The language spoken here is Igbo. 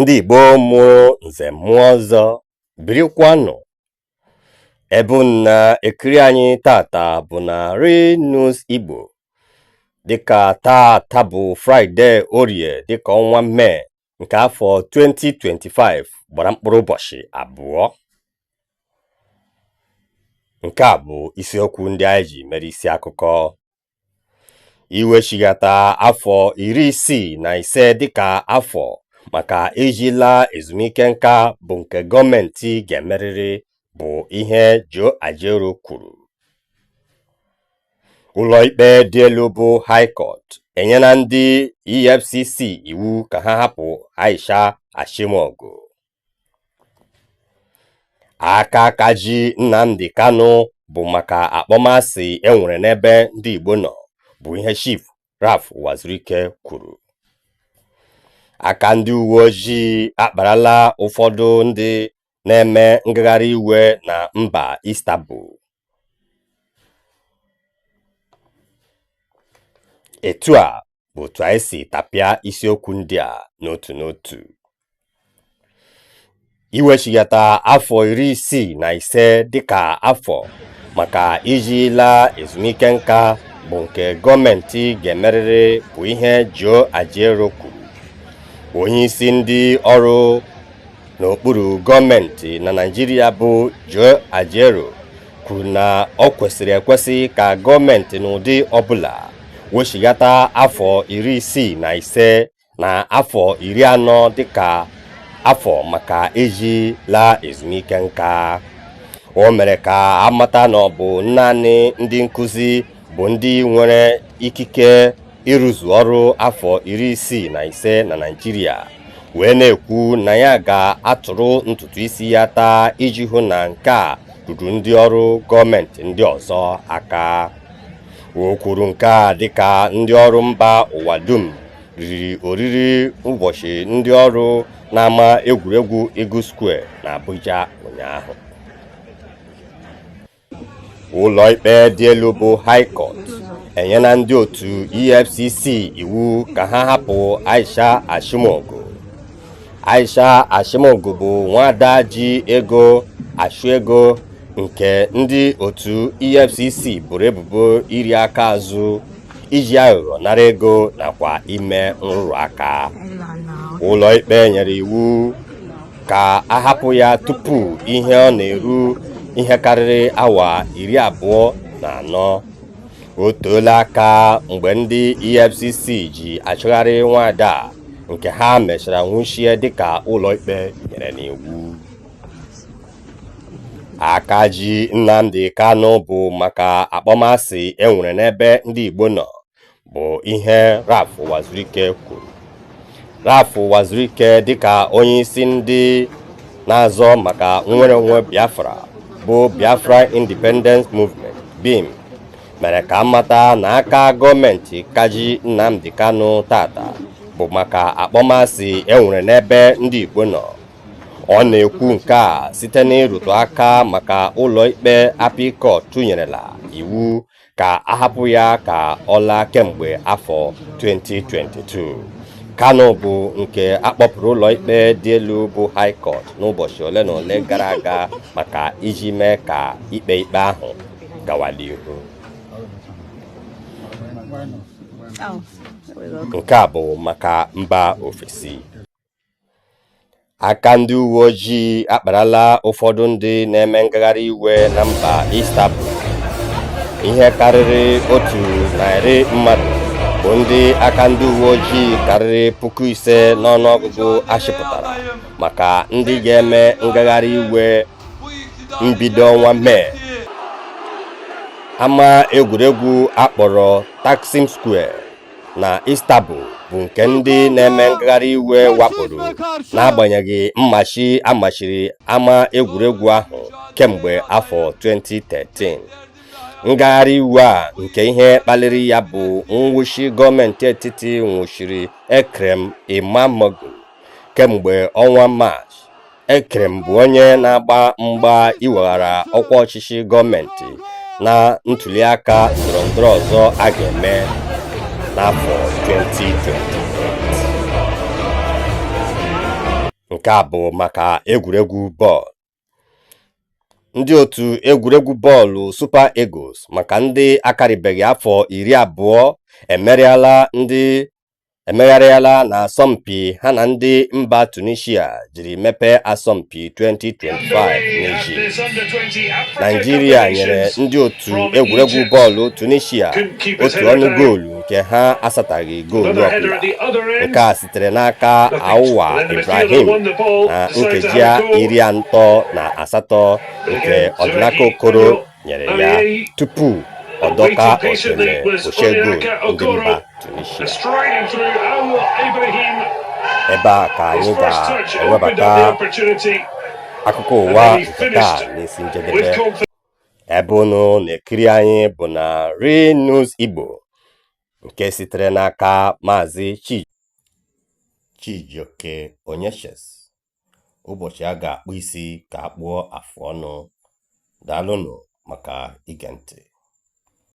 Ndị Igbo mụrụ nze mụọ ọzọ, birikwanụ. Ebe unu na-ekiri anyị tata bụ na Real News Igbo. Dịka tata bụ Fraịde Orie dịka ọnwa Mee nke afọ 2025 gbara mkpụrụ ụbọchị 2. Nke a bụ isiokwu ndị anyị ji mere isi akụkọ. Iwechighata afọ 65 dịka afọ maka iji laa ezumike nka bụ nke gọọmenti ga-emerịrị bụ ihe Joe Ajaero kwuru. Ụlọikpe dị elu bụ High Court enyela ndị EFCC iwu ka ha hapụ Aisha Ashimogu. Aka ka ji Nnamdi Kanu bụ maka akpọmasị e nwere n'ebe ndị Igbo nọ bụ ihe Chief Ralph Uwazuruike kwuru. Aka ndị uwe ojii akparala ụfọdụ ndị na-eme ngagharị iwe na mba Istanbul. Etu a bụ otu anyị si tapịa isiokwu ndị a n'otu n'otu. Iwechighata afọ 65 dịka afọ maka iji laa ezumike nka bụ nke gọọmenti ga-emerịrị bụ ihe Joe Ajaero kwuru. Onyeisi ndị ọrụ n'okpuru gọọmenti na Naịjirịa bụ Joe Ajaero kwuru na ọ kwesịrị ekwesị ka gọọmenti n'ụdị ọbụla wechighata afọ 65 na afọ 40 dịka afọ maka iji laa ezumike nka. O mere ka a mata na ọ bụ naanị ndị nkụzi bụ ndị nwere ikike ịrụzu ọrụ afọ 65 na Naịjirịa, wee na-ekwu na ya ga-atụrụ ntutu isi ya taa iji hụ na nke a ruru ndị ọrụ gọọmenti ndị ọzọ aka. O kwuru nke a dịka ndị ọrụ mba ụwa dum riri oriri ụbọchị ndị ọrụ n'ama egwuregwu Eagle Square na Abuja ụnyaahụ. Ụlọikpe dị elu bụ High Court enyela ndị otu EFCC iwu ka ha hapụ Aisha Ashimogu. Aisha Ashimogu bụ nwada ji ego achụ ego nke ndị otu EFCC boro ebubo iri aka azụ, iji aghụghọ nara ego nakwa ime nrụrụ aka. Ụlọikpe nyere iwu ka a hapụ ya tupu ihe ọ na-eru ihe karịrị awa 24. O toola aka mgbe ndị EFCC ji achọgharị nwada a nke ha mechara nwụchie dịka ụlọikpe nyere n'iwu. Aka ji Nnamdi Kanu bụ maka akpọmasị e nwere n'ebe ndị Igbo nọ bụ ihe Ralph Uwazuruike kwuru. Ralph Uwazuruike dịka onyeisi ndị na-azọ maka nnwere onwe Biafra bụ Biafra Independence Movement BIM mere ka a mata na aka gọọmenti ka ji Nnamdi Kanu tata bụ maka akpọmasị e nwere n'ebe ndị Igbo nọ. Ọ na-ekwu nke a site n'ịrụtụ aka maka ụlọikpe Appeal Court nyerela iwu ka a hapụ ya ka ọ laa kemgbe afọ 2022. Kanu bụ nke a kpọpụrụ ụlọikpe dị elu bụ High Court n'ụbọchị ole na ole gara aga maka iji mee ka ikpe ikpe ahụ gawa n'ihu. Nke a bụ maka mba ofesi. Aka ndị uwe ojii akparala ụfọdụ ndị na-eme ngagharị iwe na mba Istanbul. Ihe karịrị 100 mmadụ bụ ndị aka ndị uwe ojii karịrị 5,000 n'ọnụọgụgụ achịpụtara maka ndị ga-eme ngagharị iwe mbido ọnwa Mee. Ama egwuregwu akpọrọ Taksim Square na Istanbul bụ nke ndị na-eme ngagharị iwe wakporo n'agbanyeghị mmachi a machiri ama egwuregwu ahụ kemgbe afọ 2013. Ngagharị iwe a nke ihe kpaliri ya bụ nwụchi gọọmenti etiti nwụchiri Ekrem Imamoglu kemgbe ọnwa Maachị. Ekrem bụ onye na-agba mgba iweghara ọkwa ọchịchị gọọmenti na ntuliaka ndọrọndọrọ ọzọ a ga-eme n'afọ 2028. Nke a bụ maka egwuregwu bọọlụ. Ndị otu egwuregwu bọọlụ Super Eagles maka ndị akarịbeghị afọ 20 emeriela ndị emegharịala n'asọmpi ha na ndị mba Tunisia jiri mepee asọmpi 2025 n'Egypt. Naịjirịa nyere ndị otu egwuregwu bọọlụ Tunisia otu ọnụ goolu nke ha asataghị goolu ọbụla. Nke a sitere n'aka Aouar Ibrahim na nkeji 38 nke Ọdịnaka Okoro nyere ya tupu ọ dọka otele ochie goolu ndị mba Tunisia. Ebe a ka anyị ga-ewebata akụkọ ụwa nke taa n'isi njedebe. Ebe unu na-ekiri anyị bụ na Real News Igbo nke sitere n'aka Maazị Chijioke Onyeshes. Ụbọchị a ga-akpụ isi ka a kpụọ afụ ọnụ. Daalụnụ maka ige ntị.